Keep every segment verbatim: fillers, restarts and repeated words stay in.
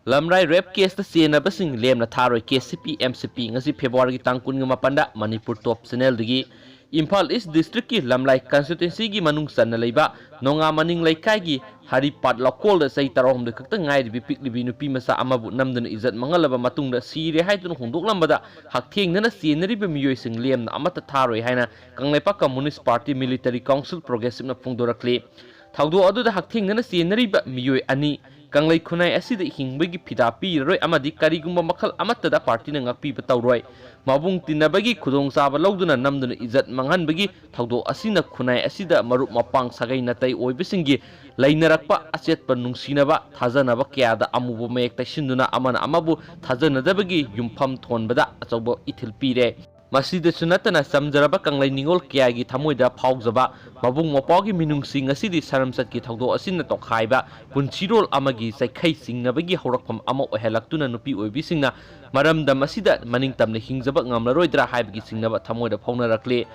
ꯂꯝꯔꯥꯏ rape caseꯇ ꯆꯦꯟꯅꯕꯁꯤꯡ ꯂꯦꯝꯅ ꯊꯥꯔꯣꯏ, K C P M C ꯄꯤ꯫ ꯉꯁꯤ Februaryꯒꯤ ꯇꯥꯡ ꯀꯨꯟꯒ ꯃꯥꯄꯟꯗ ꯃꯅꯤꯄꯨꯔ Top Channelꯗꯒꯤ꯫ ꯏꯝꯐꯥꯜ East Districtꯀꯤ ꯂꯝꯂꯥꯏ constituencyꯒꯤ ꯃꯅꯨꯡ ꯆꯟꯅ ꯂꯩꯕ ꯅꯣꯡꯉꯥ ꯃꯅꯤꯡ ꯂꯩꯀꯥꯏꯒꯤ ꯍꯔꯤꯄꯥꯠ ꯂꯧꯀꯣꯜꯗ ꯆꯍꯤ ꯇꯔꯥꯍꯨꯝꯗꯣꯏ ꯈꯛꯇ ꯉꯥꯏꯔꯤꯕꯤ ꯄꯤꯛꯂꯤꯕꯤ ꯅꯨꯄꯤ ꯃꯆꯥ ꯑꯃꯕꯨ ꯅꯝꯗꯨꯅ ꯏꯖꯠ ꯃꯥꯡꯍꯜꯂꯕ ꯃꯇꯨꯡꯗ ꯁꯤꯔꯦ ꯍꯥꯏꯗꯨꯅ ꯍꯣꯡꯗꯣꯛꯂꯝꯕꯗ ꯍꯛꯊꯦꯡꯅꯅ ꯆꯦꯟꯅꯔꯤꯕ ꯃꯤꯑꯣꯏꯁꯤꯡ ꯂꯦꯝꯅ ꯑꯃꯠꯇ ꯊꯥꯔꯣꯏ ꯍꯥꯏꯅ Kangleipak Communist Party Military Council Progressiveꯅ ꯐꯣꯡꯗꯣꯔꯛꯂꯤ꯫ ꯊꯧꯗꯣꯛ ꯑꯗꯨꯗ ꯍꯛꯊꯦꯡꯅꯅ ꯆꯦꯟꯅꯔꯤꯕ ꯃꯤꯑꯣꯏ ꯑꯅꯤ ꯀꯪꯂꯩ ꯈꯨꯟꯅꯥꯏ ꯑꯁꯤꯗ ꯍꯤꯡꯕꯒꯤ ꯐꯤꯗꯥ ꯄꯤꯔꯔꯣꯏ ꯑꯃꯗꯤ ꯀꯔꯤꯒꯨꯝꯕ ꯃꯈꯜ ꯑꯃꯠꯇꯗ ꯄꯥꯔꯇꯤꯅ ꯉꯥꯛꯄꯤꯕ ꯇꯧꯔꯣꯏ꯫ ꯃꯕꯨꯡ ꯇꯤꯟꯅꯕꯒꯤ ꯈꯨꯗꯣꯡꯆꯥꯕ ꯂꯧꯗꯨꯅ ꯅꯝꯗꯨꯅ ꯏꯖꯠ ꯃꯥꯡꯍꯟꯕꯒꯤ ꯊꯧꯗꯣꯛ ꯑꯁꯤꯅ ꯈꯨꯟꯅꯥꯏ ꯑꯁꯤꯗ ꯃꯔꯨꯞ ꯃꯄꯥꯡ ꯁꯥꯒꯩ ꯅꯥꯇꯩ ꯑꯣꯏꯕꯁꯤꯡꯒꯤ ꯂꯩꯅꯔꯛꯄ ꯑꯆꯦꯠꯄ ꯅꯨꯡꯁꯤꯅꯕ ꯊꯥꯖꯅꯕ ꯀꯌꯥꯗ ꯑꯃꯨꯕ ꯃꯌꯦꯛ ꯇꯩꯁꯤꯟꯗꯨꯅ ꯑꯃꯅ ꯑꯃꯕꯨ ꯊꯥꯖꯅꯗꯕꯒꯤ ꯌꯨꯝꯐꯝ ꯊꯣꯟꯕꯗ ꯑꯆꯧꯕ ꯏꯊꯤꯜ ꯄꯤꯔꯦ꯫ ꯃꯁꯤꯗꯁꯨ ꯅꯠꯇꯅ ꯆꯝꯖꯔꯕ ꯀꯪꯂꯩ ꯅꯤꯉꯣꯜ ꯀꯌꯥꯒꯤ ꯊꯃꯣꯏꯗ ꯐꯥꯎꯖꯕ ꯃꯕꯨꯡ ꯃꯧꯄ꯭ꯋꯥꯒꯤ ꯃꯤꯅꯨꯡꯁꯤ ꯉꯁꯤꯗꯤ ꯁꯔꯝꯆꯠꯀꯤ ꯊꯧꯗꯣꯛ ꯑꯁꯤꯅ ꯇꯣꯈꯥꯏꯕ ꯄꯨꯟꯁꯤꯔꯣꯜ ꯑꯃꯒꯤ ꯆꯩꯈꯩ ꯆꯤꯡꯅꯕꯒꯤ ꯍꯧꯔꯛꯐꯝ ꯑꯃ ꯑꯣꯏꯍꯜꯂꯛꯇꯨꯅ ꯅꯨꯄꯤ ꯑꯣꯏꯕꯤꯁꯤꯡꯅ ꯃꯔꯝꯗꯝ ꯑꯁꯤꯗ ꯃꯅꯤꯡ ꯇꯝꯅ ꯍꯤꯡꯖꯕ ꯉꯝꯂꯔꯣꯏꯗ꯭ꯔꯥ ꯍꯥꯏꯕꯒꯤ ꯆꯤꯡꯅꯕ ꯊꯃꯣꯏꯗ ꯐꯥꯎꯅꯔꯛꯂꯤ꯫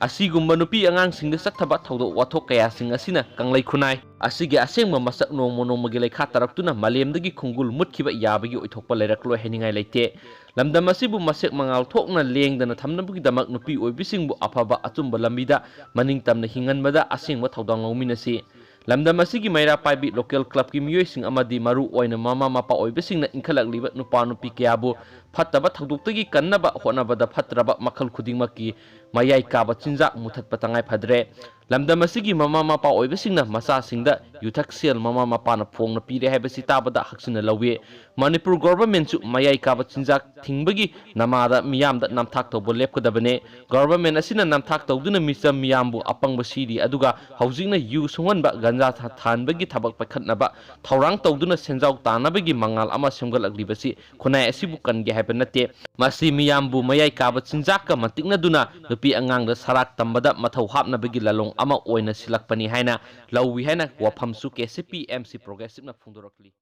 ꯑꯁꯤꯒꯨꯝꯕ ꯅꯨꯄꯤ ꯑꯉꯥꯡꯁꯤꯡꯗ ꯆꯠꯊꯕ ꯊꯧꯗꯣꯛ ꯋꯥꯊꯣꯛ ꯀꯌꯥꯁꯤꯡ ꯑꯁꯤꯅ ꯀꯪꯂꯩ ꯈꯨꯟꯅꯥꯏ ꯑꯁꯤꯒꯤ ꯑꯁꯦꯡꯕ ꯃꯁꯛ ꯅꯣꯡꯃ ꯅꯣꯡꯃꯒꯤ ꯂꯩꯈꯥ ꯇꯥꯔꯛꯇꯨꯅ ꯃꯥꯂꯦꯝꯗꯒꯤ ꯈꯣꯡꯒꯨꯜ ꯃꯨꯠꯈꯤꯕ ꯌꯥꯕꯒꯤ ꯑꯣꯏꯊꯣꯛꯄ ꯂꯩꯔꯛꯂꯣꯏ ꯍꯥꯏꯅꯤꯡꯉꯥꯏ ꯂꯩꯇꯦ꯫ ꯂꯝꯗꯝ ꯑꯁꯤꯕꯨ ꯃꯁꯦꯛ ꯃꯉꯥꯜ ꯊꯣꯛꯅ ꯂꯦꯡꯗꯅ ꯊꯝꯅꯕꯒꯤꯗꯃꯛ ꯅꯨꯄꯤ ꯑꯣꯏꯕꯤꯁꯤꯡꯕꯨ ꯑꯐꯕ ꯑꯆꯨꯝꯕ ꯂꯝꯕꯤꯗ ꯃꯅꯤꯡ ꯇꯝꯅ ꯍꯤꯡꯍꯟꯕꯗ ꯑꯁꯦꯡꯕ ꯊꯧꯗꯥꯡ ꯂꯧꯃꯤꯟꯅꯁꯤ꯫ ꯂꯝꯗꯝ ꯑꯁꯤꯒꯤ ꯃꯩꯔꯥ ꯄꯥꯏꯕꯤ local clubꯀꯤ ꯃꯤꯑꯣꯏꯁꯤꯡ ꯑꯃꯗꯤ ꯃꯔꯨ ꯑꯣꯏꯅ ꯃꯃꯥ ꯃꯄꯥ ꯑꯣꯏꯕꯁꯤꯡꯅ ꯏꯟꯈꯠꯂꯛꯂꯤꯕ ꯅꯨꯄꯥ ꯅꯨꯄꯤ ꯀꯌꯥꯕꯨ ꯐꯠꯇꯕ ꯊꯧꯗꯣꯛꯇꯒꯤ ꯀꯟꯅꯕ ꯍꯣꯠꯅꯕꯗ ꯐꯠꯇ꯭ꯔꯕ ꯃꯈꯜ ꯈꯨꯗꯤꯡꯃꯛꯀꯤ ꯃꯌꯥꯏ ꯀꯥꯕ ꯆꯤꯟꯖꯥꯛ ꯃꯨꯊꯠꯄ ꯇꯉꯥꯏ ꯐꯗ꯭ꯔꯦ꯫ ꯂꯝꯗꯝ ꯑꯁꯤꯒꯤ ꯃꯃꯥ ꯃꯄꯥ ꯑꯣꯏꯕꯁꯤꯡꯅ ꯃꯆꯥꯁꯤꯡꯗ ꯌꯨꯊꯛꯁꯦꯜ ꯃꯃꯥ ꯃꯄꯥꯅ ꯐꯣꯡꯅ ꯄꯤꯔꯦ ꯍꯥꯏꯕꯁꯤ ꯇꯥꯕꯗ ꯍꯛꯆꯤꯟꯅ ꯂꯧꯏ꯫ ꯃꯅꯤꯄꯨꯔ governmentꯁꯨ ꯃꯌꯥꯏ ꯀꯥꯕ ꯆꯤꯟꯖꯥꯛ ꯊꯤꯡꯕꯒꯤ ꯅꯃꯥꯗ ꯃꯤꯌꯥꯝꯗ ꯅꯝꯊꯥꯛ ꯇꯧꯕ ꯂꯦꯞꯀꯗꯕꯅꯤ꯫ Government ꯑꯁꯤꯅ ꯅꯝꯊꯥꯛ ꯇꯧꯗꯨꯅ ꯃꯤꯆꯝ ꯃꯤꯌꯥꯝꯕꯨ ꯑꯄꯪꯕ ꯁꯤꯔꯤ, ꯑꯗꯨꯒ ꯍꯧꯖꯤꯛꯅ ꯌꯨ ꯁꯨꯡꯍꯟꯕ, ꯒꯟꯖꯥ ꯊꯥ-, ꯊꯥꯍꯟꯕꯒꯤ ꯊꯕꯛ ꯄꯥꯏꯈꯠꯅꯕ ꯊꯧꯔꯥꯡ ꯇꯧꯗꯨꯅ ꯁꯦꯟꯖꯥꯎ ꯇꯥꯟꯅꯕꯒꯤ ꯃꯉꯥꯜ ꯑꯃ ꯁꯦꯝꯒꯠꯂꯛꯂꯤꯕꯁꯤ ꯈꯨꯟꯅꯥꯏ ꯑꯁꯤꯕꯨ ꯀꯟꯒꯦ ꯍꯥꯏꯕ ꯅꯠꯇꯦ꯫ ꯃꯁꯤ ꯃꯤꯌꯥꯝꯕꯨ ꯃꯌꯥꯏ ꯀꯥꯕ ꯆꯤꯟꯖꯥꯛꯀ ꯃꯟꯇꯤꯛꯅꯗꯨꯅ ꯅꯨꯄꯤ ꯑꯉꯥꯡꯗ ꯁꯔꯥꯛ ꯇꯝꯕꯗ ꯃꯊꯧ ꯍꯥꯞꯅꯕꯒꯤ ꯂꯥꯂꯣꯡ ꯑꯃ ꯑꯣꯏꯅ ꯁꯤꯜꯂꯛꯄꯅꯤ ꯍꯥꯏꯅ ꯂꯧꯏ ꯍꯥꯏꯅ ꯋꯥꯐꯝꯁꯨ K C P M C Progressiveꯅ ꯐꯣꯡꯗꯣꯔꯛꯂꯤ꯫